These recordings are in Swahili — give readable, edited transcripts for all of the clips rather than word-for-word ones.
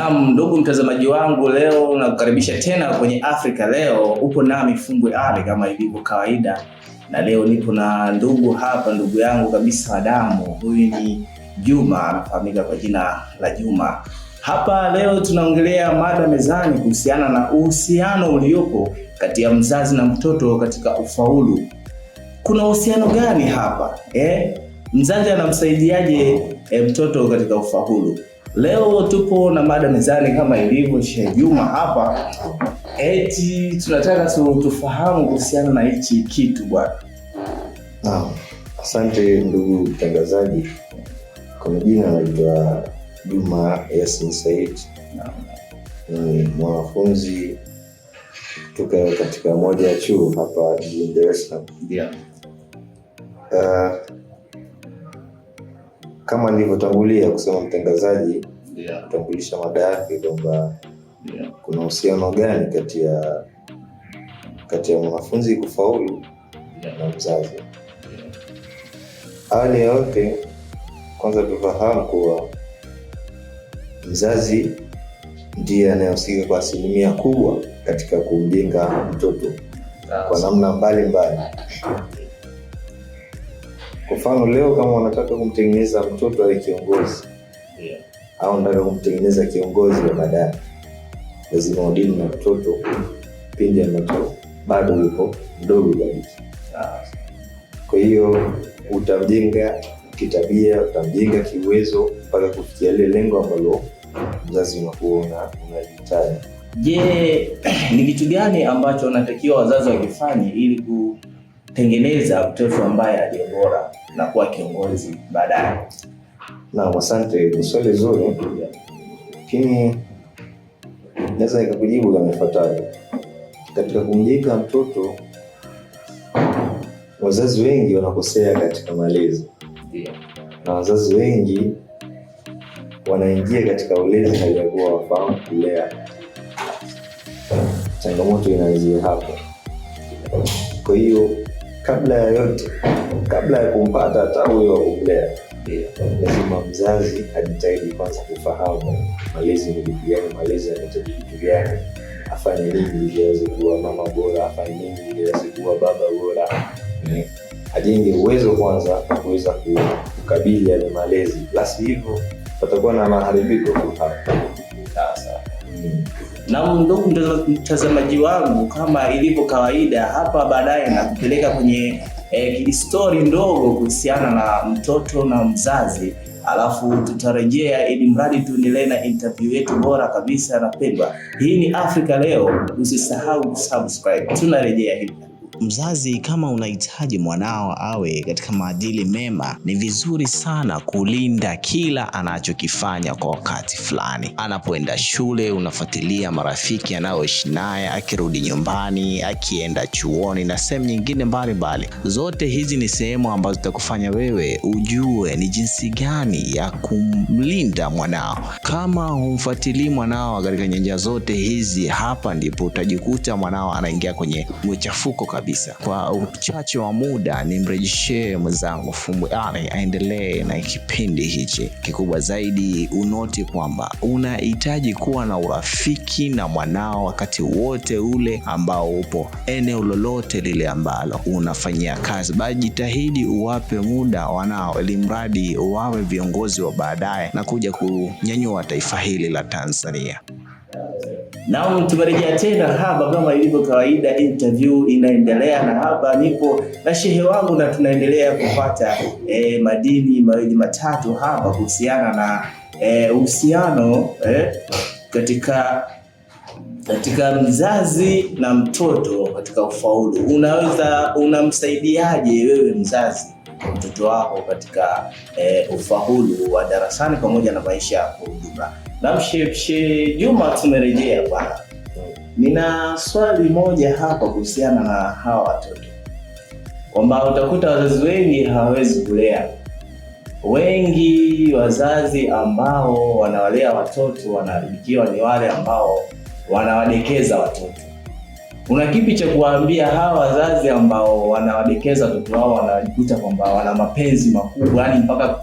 Naam, ndugu mtazamaji wangu, leo nakukaribisha tena kwenye Afrika Leo. Upo nami Fumbwe Ali kama ilivyo kawaida, na leo nipo na ndugu hapa, ndugu yangu kabisa wa damu. Huyu ni Juma, anafahamika kwa jina la Juma. Hapa leo tunaongelea mada mezani kuhusiana na uhusiano uliopo kati ya mzazi na mtoto katika ufaulu. Kuna uhusiano gani hapa eh? Mzazi anamsaidiaje mtoto katika ufaulu? Leo tupo na mada mezani kama ilivyo Sheikh Juma hapa, eti tunataka tufahamu kuhusiana na hichi kitu bwana. Naam, asante ndugu mtangazaji. Kwa majina naitwa Juma Yasin Said, ni mwanafunzi kutoka katika moja ya chuo hapa jijini Dar es Salaam. Yeah. Kama nilivyotangulia kusema mtangazaji, kutambulisha mada yake kwamba kuna uhusiano gani kati ya mwanafunzi kufaulu na mzazi. Awali ya yote, kwanza tufahamu kuwa mzazi ndiye anayehusika kwa asilimia kubwa katika kumjenga mtoto kwa namna mbalimbali. Kwa mfano leo, kama unataka kumtengeneza mtoto awe kiongozi au unataka kumtengeneza kiongozi wa baadaye, lazima udili na mtoto pindi ambapo bado yuko mdogo kabisa. Kwa hiyo utamjenga kitabia, utamjenga kiuwezo mpaka kufikia lile lengo ambalo mzazi unakuwa unalihitaji. Je, ni kitu gani ambacho wanatakiwa wazazi wakifanye ili kutengeneza mtoto ambaye aliye bora na kuwa kiongozi baadaye? Naam, asante, ni swali zuri, lakini naweza nikakujibu kama ifuatavyo. Katika kumjenga mtoto, wazazi wengi wanakosea katika malezi na wazazi wengi wanaingia katika ulezi hali ya kuwa wafahamu kulea. Changamoto inaanzia hapo. Kwa hiyo kabla ya yote, kabla ya kumpata hata huyo wa kumlea, lazima mzazi ajitahidi kwanza kufahamu malezi ni kitu gani, malezi yanahitaji kitu gani, afanye nini ili aweze kuwa mama bora, afanye nini ili aweze kuwa baba bora. Ajenge uwezo kwanza kuweza kukabili yale malezi, la si hivyo patakuwa na maharibiko tu hapo. Sasa na ndugu mtazamaji wangu, kama ilivyo kawaida hapa, baadaye nakupeleka kwenye story ndogo kuhusiana na mtoto na mzazi, alafu tutarejea ili mradi tuendelee na interview yetu bora kabisa na pendwa. Hii ni Afrika Leo, usisahau kusubscribe. Tunarejea hivi. Mzazi, kama unahitaji mwanao awe katika maadili mema, ni vizuri sana kulinda kila anachokifanya kwa wakati fulani. Anapoenda shule, unafuatilia marafiki anayoishi naye, akirudi nyumbani, akienda chuoni na sehemu nyingine mbalimbali. Zote hizi ni sehemu ambazo zitakufanya wewe ujue ni jinsi gani ya kumlinda mwanao. Kama humfuatilii mwanao katika nyanja zote hizi, hapa ndipo utajikuta mwanao anaingia kwenye mchafuko kabisa. Kwa uchache wa muda nimrejeshee mwenzangu Fumbwe Ali aendelee na kipindi hichi kikubwa zaidi. Unoti kwamba unahitaji kuwa na urafiki na mwanao wakati wote ule ambao upo eneo lolote lile ambalo unafanyia kazi, bali jitahidi uwape muda wanao, ili mradi wawe viongozi wa baadaye na kuja kunyanyua taifa hili la Tanzania. Naam, tumerejea tena hapa kama ilivyo kawaida, interview inaendelea na hapa nipo na shehe wangu na tunaendelea kupata madini mawili matatu hapa kuhusiana na uhusiano katika mzazi na mtoto katika ufaulu. Unamsaidiaje wewe mzazi mtoto wako katika ufaulu wa darasani pamoja na maisha kwa ujumla? Na Sheikh Juma, tumerejea bwana. Nina swali moja hapa kuhusiana na hawa watoto, kwamba utakuta wazazi wengi hawawezi kulea. Wengi wazazi ambao wanawalea watoto wanaharibikiwa ni wale ambao wanawadekeza watoto. Una kipi cha kuwaambia hawa wazazi ambao wanawadekeza watoto wao, wanajikuta kwamba wana mapenzi makubwa, yani mpaka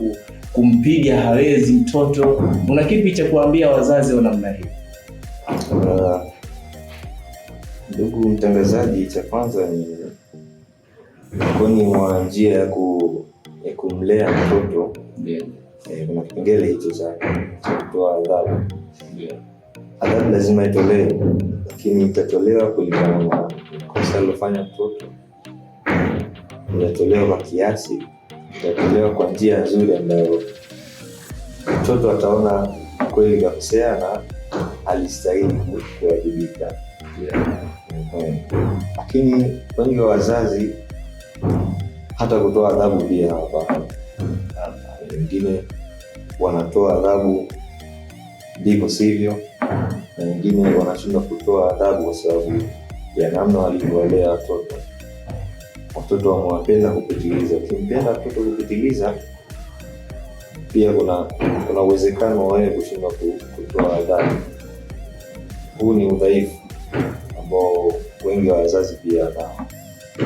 kumpiga hawezi mtoto. Una kipi cha kuambia wazazi wa namna hii? Ndugu mtangazaji, cha kwanza ni miongoni mwa njia ya kumlea mtoto. Ndio. Kuna kipengele hicho cha kutoa adhabu. Ndio. Adhabu lazima itolewe, lakini itatolewa kulingana na kosa alilofanya mtoto, itatolewa kwa kiasi, itatolewa kwa njia nzuri ambayo mtoto ataona kweli kakosea na alistahili kuwajibika. Lakini wengi wa wazazi hata kutoa adhabu pia hawafahamu. Wengine wanatoa adhabu ndivyo sivyo, na wengine wanashindwa kutoa adhabu kwa sababu ya namna walivyowalea watoto. Watoto wamewapenda kupitiliza. Ukimpenda mtoto kupitiliza, pia kuna uwezekano wa wewe kushindwa kutoa adhabu. Huu ni udhaifu ambao wengi wa wazazi pia wanao.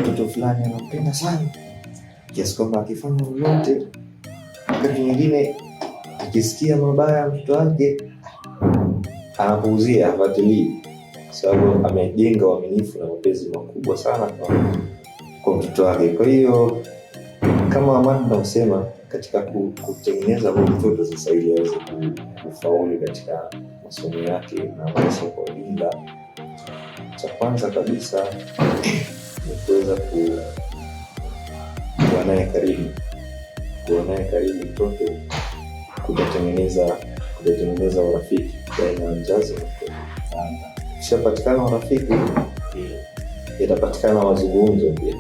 Mtoto fulani anampenda sana kiasi kwamba akifanya lolote, wakati mwingine akisikia mabaya ya mtoto wake anapuuzia, hafuatilii, kwa sababu amejenga uaminifu na mapenzi makubwa sana kwa mtoto wake. Kwa hiyo kama Amani tunavyosema katika kutengeneza huyu mtoto sasa ili aweze kufaulu katika masomo yake na maisha kwa ujumla, cha kwanza kabisa ni kuweza kuwa naye karibu. Kuwa naye karibu mtoto kutatengeneza urafiki baina ya mzazi na mtoto. Ukishapatikana urafiki, itapatikana mazungumzo pia.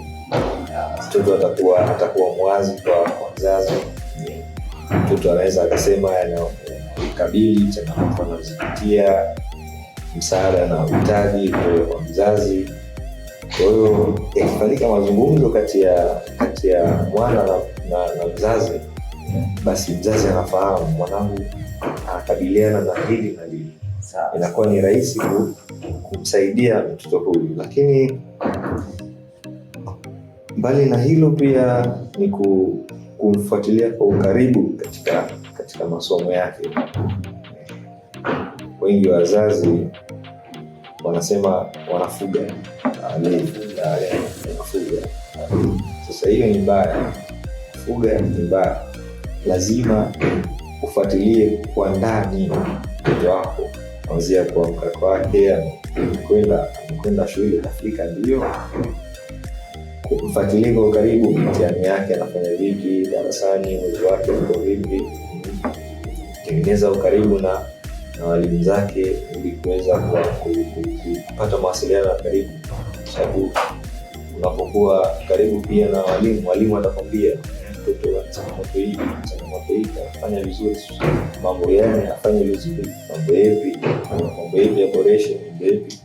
Mtoto atakuwa mwazi kwa mzazi. Mtoto anaweza akasema yanayomkabili, changamoto anazozipitia, msaada anaohitaji kutoka kwa mzazi. Kwa hiyo yakifanyika mazungumzo kati ya mwana na mzazi, basi mzazi anafahamu mwanangu anakabiliana na hili na lile. Inakuwa ni rahisi kumsaidia mtoto huyu. Lakini mbali na hilo pia ni kumfuatilia kwa ukaribu katika masomo yake. Wengi wa wazazi wanasema wanafuga. Wanafuga. Sasa hiyo ni mbaya. Fuga ni mbaya. Lazima ufuatilie kwa ndani mtoto wako, kuanzia kuamka kwake, amekwenda shule, kafika, ndio kumfuatilia kwa ukaribu, mtihani yake anafanya vipi darasani, uwezo wake uko vipi, tengeneza ukaribu na walimu zake ili kuweza kupata mawasiliano ya karibu, kwa sababu unapokuwa karibu pia na walimu, walimu watakwambia mtoto ana changamoto hii, changamoto hii, anafanya vizuri, mambo gani afanye vizuri, mambo yapi aboreshe, mambo yapi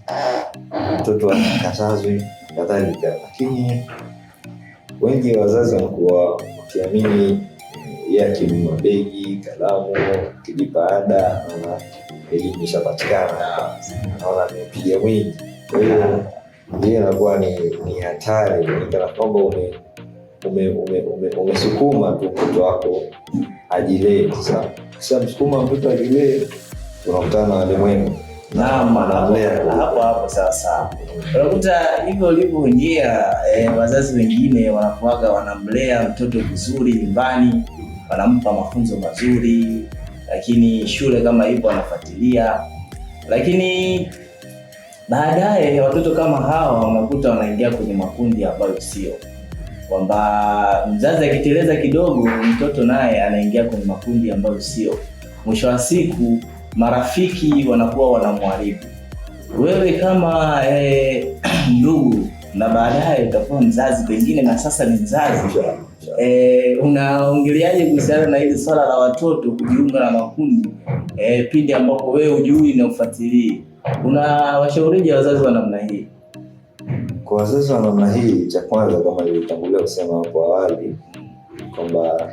mtoto akatazwe, kadhalika. Lakini wengi wazazi wanakuwa wakiamini yeye akinunua begi, kalamu, akilipa ada, anaona elimu ishapatikana, anaona amepiga mwingi. Kwa hiyo hiyo inakuwa ni hatari, ni kana kwamba umesukuma tu mtoto wako ajilee. Sasa ukishamsukuma mtoto ajilee, unakutana na walimwengu. Naam, Analea. hapo hapo sawa sawa. Unakuta hivyo ulivyoongea, wazazi wengine wanakuwaga wanamlea mtoto vizuri nyumbani, wanampa mafunzo mazuri, lakini shule kama hivyo wanafuatilia. Lakini baadaye watoto kama hawa unakuta wanaingia kwenye makundi ambayo sio, kwamba mzazi akiteleza kidogo mtoto naye anaingia kwenye makundi ambayo sio. Mwisho wa siku marafiki wanakuwa wanamharibu. Wewe kama ndugu na baadaye utakuwa mzazi pengine, na sasa ni mzazi, unaongeleaje kuhusiana na hili swala la watoto kujiunga na makundi pindi ambapo wewe hujui na ufuatilii? Unawashaurije wazazi wa namna hii? Kwa wazazi wa namna hii, cha kwanza kama nilivyotangulia kusema hapo awali kwamba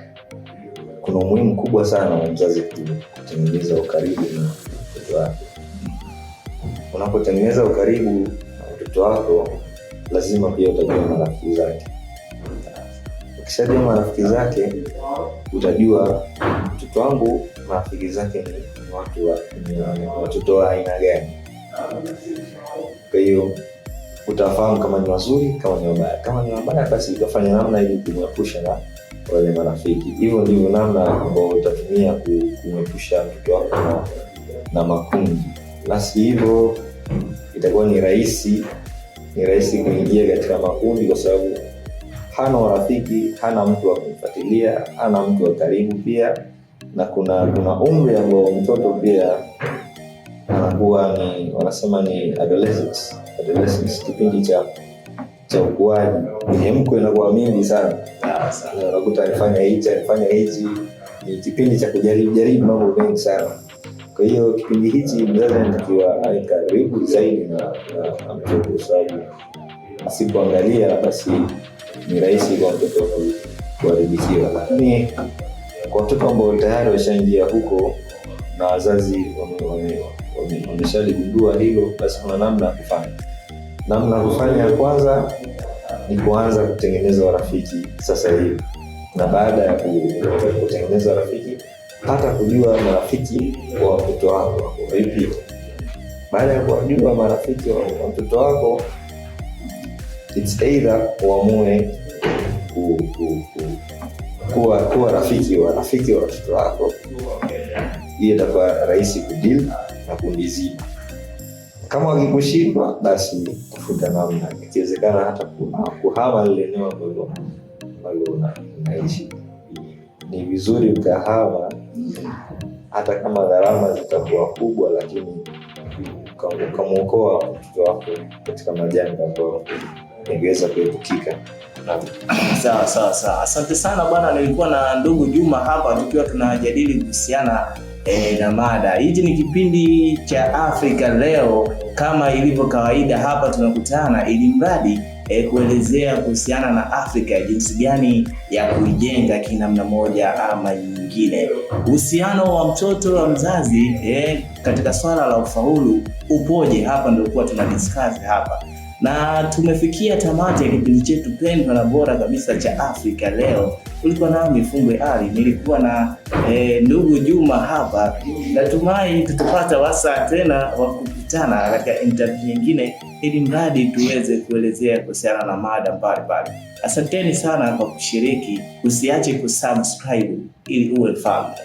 kuna umuhimu mkubwa sana wa mzazi kutengeneza ukaribu na mtoto wake. Unapotengeneza ukaribu na mtoto wako, lazima pia utajua marafiki zake. Ukishajua marafiki zake utajua mtoto wangu marafiki zake ni watu wa, ni watoto wa aina gani. Kwa hiyo utafahamu kama ni wazuri, kama ni wabaya. Kama ni wabaya, basi utafanya namna ili kumwepusha na wale marafiki. Hivyo ndivyo namna ambayo utatumia kumwepusha mtoto wako na makundi. Basi hivyo itakuwa ni rahisi kuingia katika makundi, kwa sababu hana urafiki, hana mtu wa kumfuatilia, hana mtu wa karibu pia, na kuna umri ambao mtoto pia anakuwa ni, wanasema ni adolescence, kipindi cha ukuaji, mihemko inakuwa mingi sana. Unakuta alifanya hichi, alifanya hichi, ni kipindi cha kujaribu jaribu mambo mengi sana. Kwa hiyo kipindi hichi mzazi anatakiwa awe karibu zaidi na mtoto, kwa sababu asipoangalia basi ni rahisi kwa mtoto kuharibikiwa. Lakini kwa watoto ambao tayari washaingia huko na wazazi wameshaligundua hilo, basi kuna namna ya kufanya. Namna ya kufanya ya kwanza ni kuanza kutengeneza urafiki sasa hivi, na baada ya kutengeneza urafiki, hata kujua marafiki wa watoto wako wako vipi. Baada ya kuwajua marafiki wa watoto wako, it's either uamue kuwa rafiki wa watoto wako. Hiyo itakuwa rahisi kudeal na kundi zima. Kama wakikushindwa, basi tafuta namna, ikiwezekana hata kuhama lile eneo ambalo unaishi. Ni vizuri ukahama, hata kama gharama zitakuwa kubwa, lakini ukamwokoa mtoto wako katika majanga ambayo yangeweza kuepukika. Sawa sawa sawa, asante sana bwana. Nilikuwa na ndugu Juma hapa tukiwa tunajadili kuhusiana na mada. Hichi ni kipindi cha Afrika Leo, kama ilivyo kawaida hapa tunakutana ili mradi kuelezea kuhusiana na Afrika, jinsi gani ya kuijenga kinamna moja ama nyingine. Uhusiano wa mtoto wa mzazi katika swala la ufaulu upoje? Hapa ndio kuwa tuna discuss hapa na tumefikia tamati ya kipindi chetu pendwa na bora kabisa cha Afrika Leo. Ulikuwa nami Fumbwe Ali, nilikuwa na ndugu Juma hapa. Natumai tutapata wasaa tena wa kukutana katika interview nyingine, ili mradi tuweze kuelezea kuhusiana na mada mbalimbali. Asanteni sana kwa kushiriki, usiache kusubscribe ili uwe mfalme.